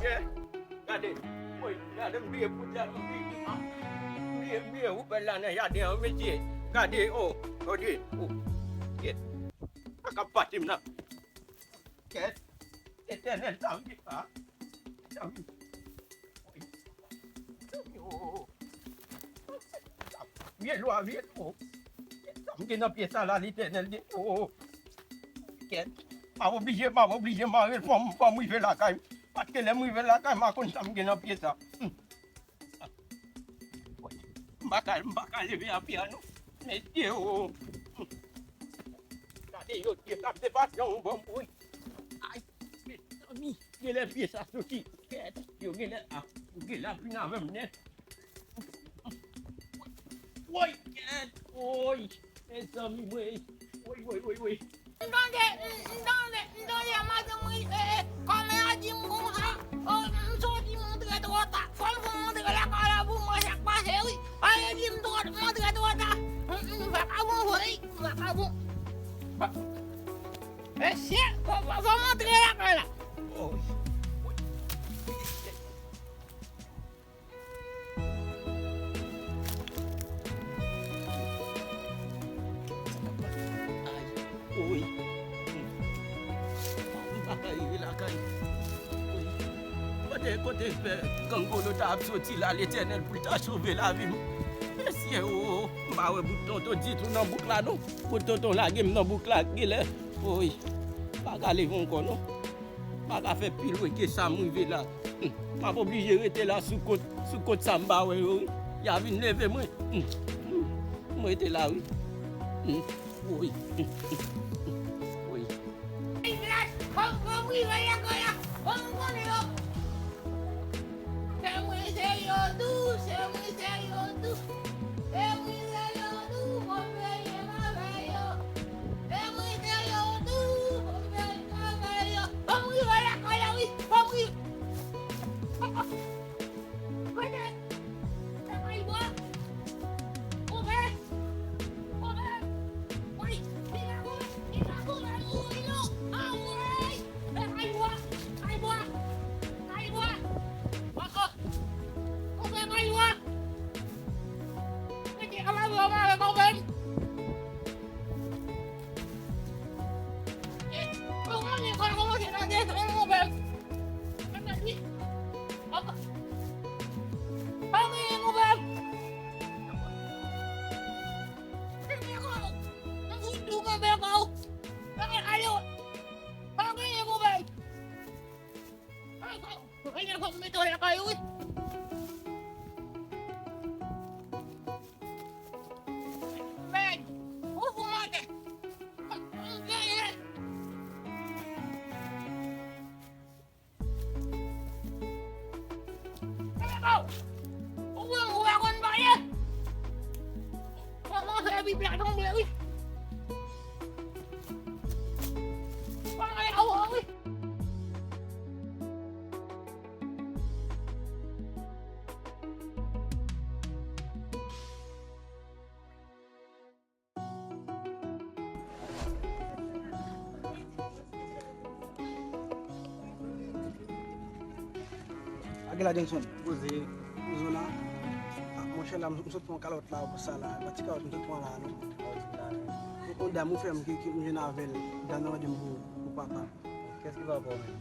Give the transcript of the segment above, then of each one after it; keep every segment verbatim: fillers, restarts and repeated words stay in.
Gade, woy, gade, m bliye poud la, m bliye, ah, m bliye, m bliye woupèl la nan jaden an, mesye. Gade, oh, gade, oh, kèt. Pa ka pati m nan. Kèt. Etènèl, sa m di, ah, sa m di. Woy. Sa m di, oh, oh, oh. Vye lwa, vye lwa. Sa m gen nan pye sa la, Letènèl, de, oh, oh. Kèt. M ap oblije, m ap oblije mare l, fò m, fò m rive lakay. Paske lè m rive lakay, m a konn sa m gen nan pye sa. Hmm. M pa ka, m pa ka leve a pye a non. Mesye, oh. Gade yo, yo t ap depase yon bò m, wi. Ay, mezanmi, genlè pye sa soti. Kèt, yo genlè, ah, yo genlè ap vin avè m nèt. Woy, kèt, woy, mezanmi, woy, woy, woy, woy, woy. M tande, m tande, m tande madanm mwen, eh, eh, kòmè a di m konsa, oh, m soti m antre twò ta. Fò m fè m antre lakay la pou m wè sa k pase, wi. Paske di m twò, m antre twò ta. M, m vakabon vre, wi, m vakabon. Mesye, fò, fò, fò m antre lakay la. Oh. Woy. M pa ka rive lakay. Woy. Kote, kote pè Gangolo ta ap soti la, Letènèl, pou l ta sove lavi m? Mesye, oh, m pa wè bout tonton ditou nan bouk la, non. Bout tonton lage m nan bouk la, genlè. Woy. M pa ka leve ankò, non. M pa ka fè pi lwen ke sa m rive la. Hmm. M ap oblije rete la sou kont, sou kont sa m pa wè yo, wi. Y a vin leve mwen. Hmm. Hmm. M rete la, wi. Hmm. Wi. Hmm. Hmm. Wi. Kòm, kòm rive lakay la, kòm konnen yo. Se mwen se yo tou, se mwen se yo tou. Se mwen se yo tou, fò m veye m avè yo. Se mwen se yo tou, fò m veye m avè yo. Fò m rive lakay la, wi, fò m rive. Kote? Se pa Ibwa? Ouvè! Ouvè! Wi, li pa goumen, li pa goumen, mouri non. Anmwey! E pa Ibwa, pa Ibwa, pa Ibwa. Ankò. Konpè pa Ibwa. Mete anba bra w mare konpè m. E, konpè m, konpè m kòmanse nan desann konpè m. Konpè m, wi. Ankò. Pa genyen konpè m. Konpè m, konpè m. Mwen fout tou konpè m. Konpè m, ale. Pa genyen konpè m. Mwen fòk mete w lakay ou, wi. Men, ou fou mantè. Ou pa konn pale. Kòman fè Bib la tonbe, wi. Kòman fè, wi. Agela Johnson. Poze. Poze la. Ah, monchè, la, m sot pran kalòt la, pou sa la. Pa ti kalòt, m sot pran la, non. Yon dam ou fè m ki, ki m jwenn avè l. Dam nan mande m pou, pou papa. Kès ki papa w menm?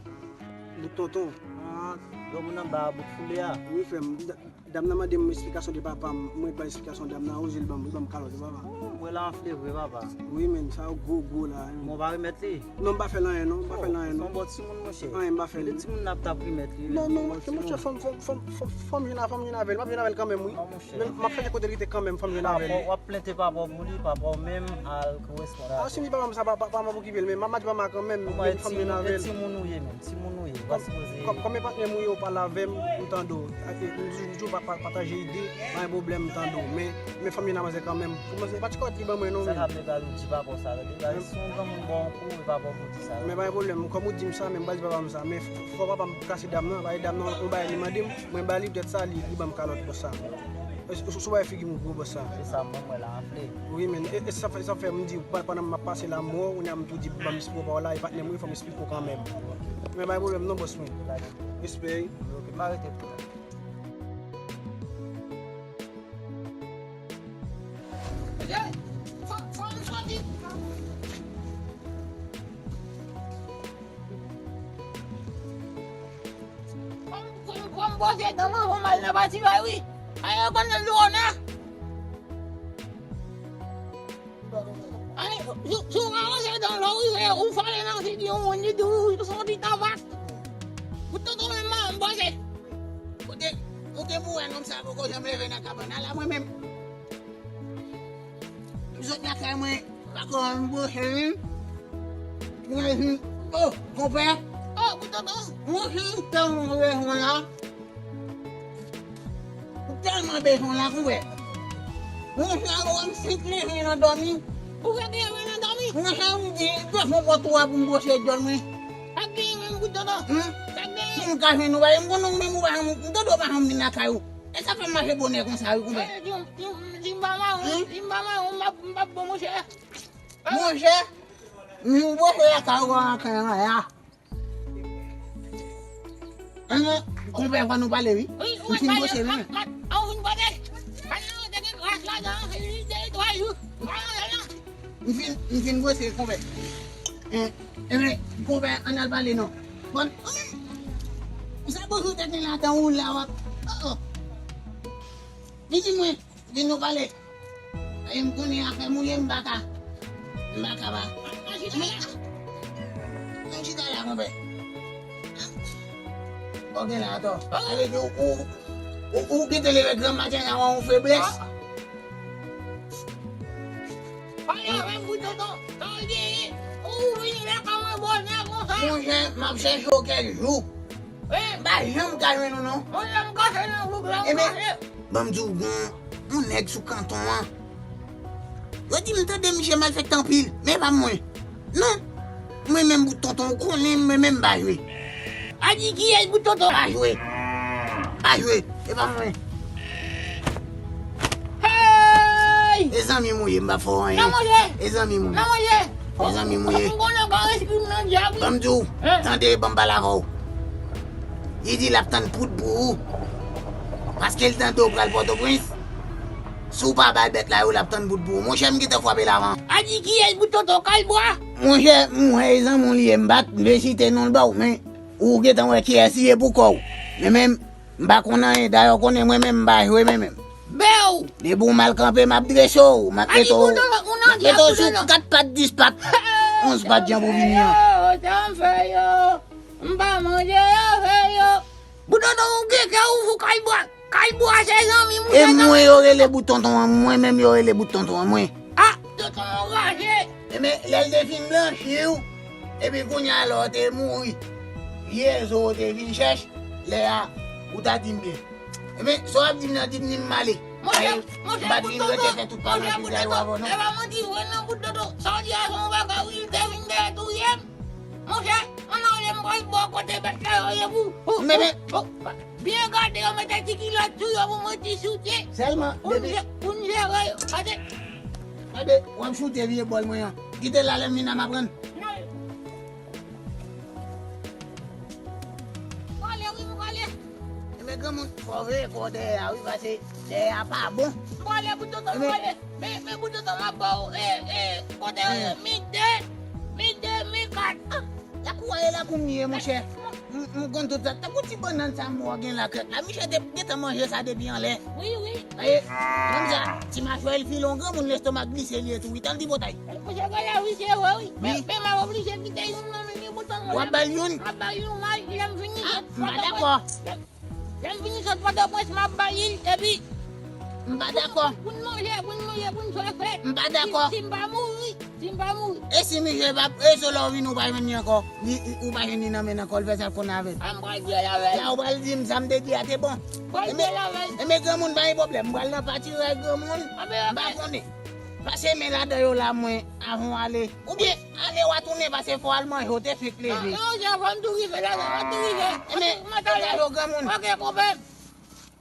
Bout tonton. Ah, granmoun anba a, bout foule a. Wi, frè m. Da-, dam nan mande m esplikasyon de papa m. Mwen ba l esplikasyon dam nan, oze l ban m, li ban m kalòt, wi, papa. Oh, mwen la anfle vre, papa. Wi, men, sa yo gwo, gwo la, wi. Bon, w pa remèt li? Non, m pa fè l anyen, non, m pa fè l anyen, non. Oh, se yon bon timoun, monchè. Anyen, m pa fè l. Li timoun n ap t ap remèt li, wi. Non, non, monchè, monchè, fò m, fò m, fò m, fò m, fò m jwenn avè l, m ap jwenn avè l kanmenm, wi. Non, monchè. Men m ap chache kote li te kanmenm, fò m jwenn avè l. Papa w, w ap plente papa w pou li, papa w menm al koresponn avè l. Ah, si m di papa m sa, pa, pa, pa m ap okipe l, men m ap di papa kanmenm, men fò m jwenn avè l. Timoun ou ye menm, timoun ou ye, ou pa sipoze. Kòm, kòm e patnè m ou ye, ou pale avè m, m tande w. Ake, m toujou, toujou pa, pa, pataje ide, pa gen pwoblèm, m tande w. Men, men fò m jwenn avè l kanmenm. Kòmanse, pa ti kòt li ban mwen non, men. Sa k ap degaj ou di papa w sa, degaj si yon granmoun ba w yon kou, e papa w pou di sa. Men pa gen pwoblèm, kòm ou di m sa, men m pa di papa m sa, men fò papa m kase dam nan, paske dam nan, yon bagay li mande m, mwen ba li, poutèt sa, li, li ban m kalòt pou sa. Sou bay figi m gwo bòs sa. Se sa mwen mwen la anfle. Wi men, e sa fè, sa fè m di, pandan m ap pase la m wè w, kounye a m tou di ban m esplike w pawòl la, e patnè m wi, fò m esplike w kanmenm. Men bay pwoblèm non bòs mwen. Respè wi. Ok, m arete pou la. Kòm bòs etan mwen, fò m al nan pati bay wi. Ayo konn nan lwona. Ay, si w ka ranse dan lò wi, ou fale nan figi yon moun, li di ou se yon ti tabak. Ou tonton menm man, m bòs. Kote, kote pou wè nonm sa poko janm leve nan kabann la mwen menm. M sot lakay mwen, pa konn bouche wi. Mwen di, oh, konpè. Oh, pou tonton. Mwen di, tan mwen bezwen la. M tèlman bezwen la, konpè. Mwen fè wè m fenk leve nan dòmi. Ou fenk leve nan dòmi? Mwen fè m di, te fon pòt ou a pou m bouche djòl mwen. Sa k genyen menm pou tonton? Sa k genyen? M ka jwenn ou, m konnen ou menm ou pa janm, m tande ou pa janm vin lakay ou. E sa fè m mache bonè konsa wi, konpè. Di m pa mawon, di m pa mawon, m ap, m ap bon monchè. Monchè, m vin bwose la ka ou an kan an la. An, konpè, fò nou pale wi. M fin bwose wi. An fin bwose. Pale nan te gen kras ladan, se li de twa jou. M fin, m fin bwose, konpè. Enben, konpè, ann al pale non. Bon, sa bonjou tèt li la tan ou la w ap. Oh, oh. Li di mwen, vin nou pale. E m konnen afè mouye m pa ka. M pa ka pa. Men, men chita la, konpè. Ok, la, atò. Sa vle di ou, ou, ou, ou gentan leve gran maten la, ou feblès. Pale avè m pou tonton. Sa w genyen? Ou vini lakay mwen bonè konsa? Monchè, m ap chèche w kèk jou. M pa janm ka jwenn ou non. Monchè, m kase nan gwoup la, m kase. Ban m di w gon yon nèg sou kanton an. Yo di m tande misye malfektè anpil, men e pa mwen. Non. Mwen menm bout tonton, ou konnen mwen menm m pa jwe. A di kiyès bout tonton? Pa jwe. Pa jwe. E pa mwen. Hey! E zanmi m ou ye, m pa fè w anyen. Nan manje. E zanmi m ou ye. Nan manje. E zanmi m ou ye. M konnen w ka reskrim nan dyab wi. Ban m di w, tande, ban m pale avè w. Li di l ap tann poud pou ou. Paske l tande w pral Pòtoprens. Si w pa bay bèt la yo, l ap tann poud pou ou. Monchè, m gentan frape l avan. A di kiyès bout tonton kay bwa? Monchè, m wè e zanmi w li ye, m pa t vle site non l ba w, men ou gentan wè kiyès li ye pou kò w. Men menm, m pa konn anyen, dayè w konnen mwen menm m pa jwe men menm. Bèw! Depi w mal kanpe, m ap drese w, m ap mete w, m ap mete w sou kat pat, dis pat, onz pat jan pou vini an. Sa m fè yo, m pa manje yo fè yo. Bout tonton ou gen kè ou fou kay bwa. Kay bwa se zanmi m ou se zanmi. E mwen yo rele bout tonton an, mwen menm yo rele bout tonton an, mwen. Ah, tonton anraje. Enben, lè l te fin blanchi w, epi kounye a la w te mouri. Vye zo w te vin chèch, lè a, ou ta di m byen. Enben, sa w ap di m nan, di m ni m ale. Monchè, monchè, bout tonton, monchè, bout tonton, e pa manti vre non, bout tonton. Sa w di a se yon bagay wi, l te vin dèyè touye m. Monchè, ann ale m pral bò kote bèt la yo ye pou. Men, men. Byen gade yo mete ti kilòt sou yo pou mwen ti soutyen. Sèlman, pou n jere yo. Gade. Gade, w ap choute vye bòl mwen an. Kite l ale, m vin a m aprann. Prale wi, m prale. Enben granmoun, fò w veye kò w dèyè a wi, pase dèyè a pa bon. M prale pou tonton, m prale. Men, men pou tonton, m ap ba w, e, e, kote yo ye, mi de, mi de, mi kat. Ah, lakou a ye lakou m ye, monchè. M, m konn tout sa. Tankou ti bannann sa m wè w gen la kèk la. Misye te gentan manje sa depi anlè. Wi, wi. E, konn sa, ti machwè l file yon granmoun lestomak glise li ye tou wi. Tan l di potay. Monchè, gade wi, se vre wi. Men, men m ap oblije kite youn nan men li pou tan. W ap ba l youn? M ap ba l youn, m ap, lè m fini. Ah, m pa dakò. Lè m fini sot Pòtoprens, m ap ba li l, epi. M pa dakò. Pou n manje, pou n manje, pou n fè fèt. M pa dakò. Si, si m pa mouri, si m pa mouri. E si misye pa, e se lè w vini ou pa jwenn li ankò. Li, ou pa jwenn li nan men l ankò, l fè sa l konnen avè l. A m pral di l avè l. La ou pral di m sa m te di a te bon. Pral di l avè l. Enben granmoun pa gen pwoblèm, m pral nan pati rèy granmoun. M pa konnen. Pase men ladan yo la mwen, avan w ale. Oubyen, ale w a tounen pase fò w al manje, w te fenk leve. Non, non, fò m tou rive la, fò m tou rive. Enben, gade yo granmoun. Ok, konpè.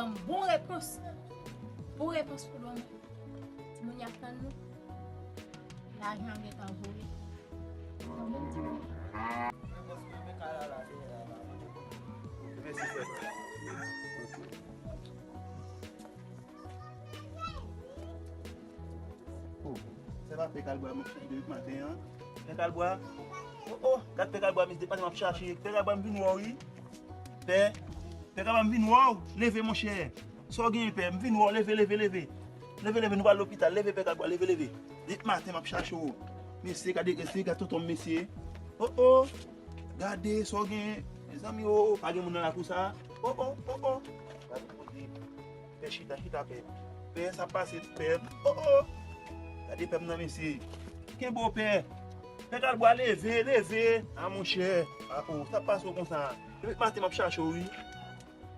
ban m bon repons. Bon repons pou dòmi. Timoun y ap tann nou. Lajan an gentan voye. Tann menm timoun. Oh, se pa Pè Kalbwa m ap chache depi maten an. Pè Kalbwa. Oh, oh, gad Pè Kalbwa, mesye, depi maten m ap chache. Pè Kalbwa, m vin wè w, wi. Pè, Pè Kalbwa, m vin wè w. Leve, monchè. Sa w genyen, pè? M vin wè w. Leve, leve, leve. Leve, leve, nou pral lopital. Leve, Pè Kalbwa, leve, leve. Depi maten, m ap chache w. Mesye, gade, mesye, gade tonton m, mesye. Oh, oh. Gade, sa w genyen? Mezanmi, oh, oh, pa gen moun nan lakou sa. Oh, oh, oh, oh. Gade kote. Pè chita, chita, pè. Pè, sa pase, pè. Oh, oh. Gade pè m nan, mesye. Kenbe w, pè. Pè Kalbwa, leve, leve. A, monchè. A, oh, sa pase w konsa? Depi maten m ap chache w, wi.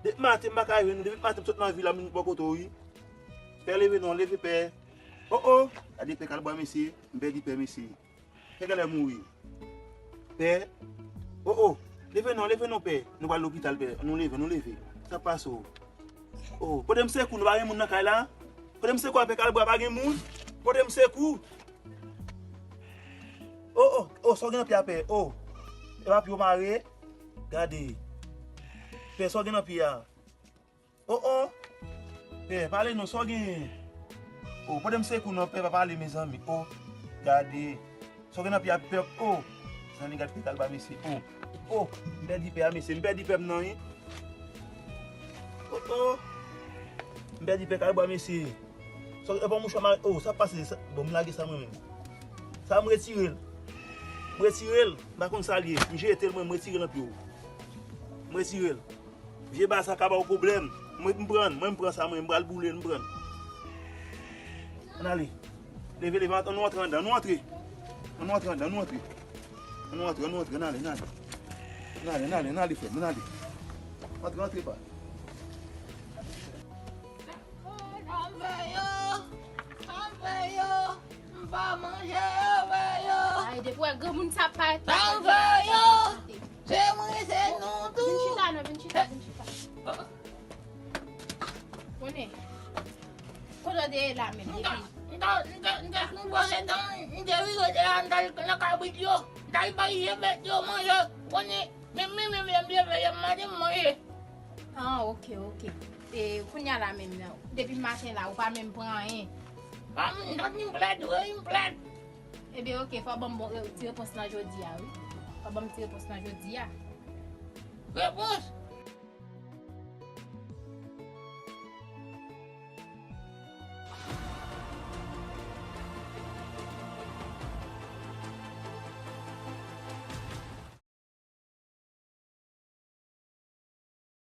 Depi maten m pa ka jwenn ou. Depi maten m sot nan vil la, m vin bò kote w, wi. Pè, leve non, leve, pè. Oh, oh. Gade Pè Kalbwa, mesye. M pèdi pè, mesye. Pè genlè mouri. Pè. Oh, oh. Leve non, leve non, pè. Nou pral lopital, pè. Nou leve, nou leve. Sa pase w? Oh, pote m sekou, nou pa gen moun nan kay la. Pote m sekou, Pè Kalbwa, pa gen moun. Pote m sekou. Oh, oh, oh, sa w gen nan pye a, pè? Oh. E pa pye w mare? Gade. Pè, sa w gen nan pye a? Oh, oh. Pè, pale non, sa w genyen? Oh, pote m sekou non, pè, pa pale, mezanmi. Oh, gade. Sa w gen nan pye a, pè? Oh. Zanmi, gade Pè Kalbwa, mesye. Oh. Oh, m pèdi pè a, mesye. M pèdi pè m nan, wi. Oh, oh. M pèdi Pè Kalbwa, mesye. Sa, e pa mouchwa mare. Oh, sa pase, sa, bon, m lage sa mwen menm. Sa, m retire l. M retire l. M pa konn sa l ye. M jete l, mwen, m retire l nan pye w. M retire l. Vye baz sa ka ba w pwoblèm. Mwen, m pran, mwen, m pran sa, mwen, m pral boule l, m pran. Ann ale. Leve, leve, ann nou antre anndan, nou antre. Ann nou antre anndan, nou antre. Ann nou antre, ann nou antre, ann ale, ann ale. Ann ale, ann ale, ann ale, frè m, ann ale. Antre, antre, pa. Ann fè yo, ann fè yo, m pa manje, ann fè yo. Ay, depi wè granmoun sa pa. Ann fè yo, se mwen, se nou tou. Vin chita non, vin chita, vin chita. Konnen, kote w te ye la menm depi? M ta, m ta, m ta, m ta fin bwose dan, m te vire de la, m t al nan kabrit yo, m t al bay je bèt yo manje, konnen, men, men, men, men, m leve, m mande m manje. Ah, ok, ok. E, kounye a la menm nan, depi maten la, ou pa menm pran anyen? Pa, m ta fin plèd, wi, m plèd. Ebyen, ok, fò ban m bon, ti repons lan jodi a, wi. Fò ban m ti repons lan jodi a. Repons?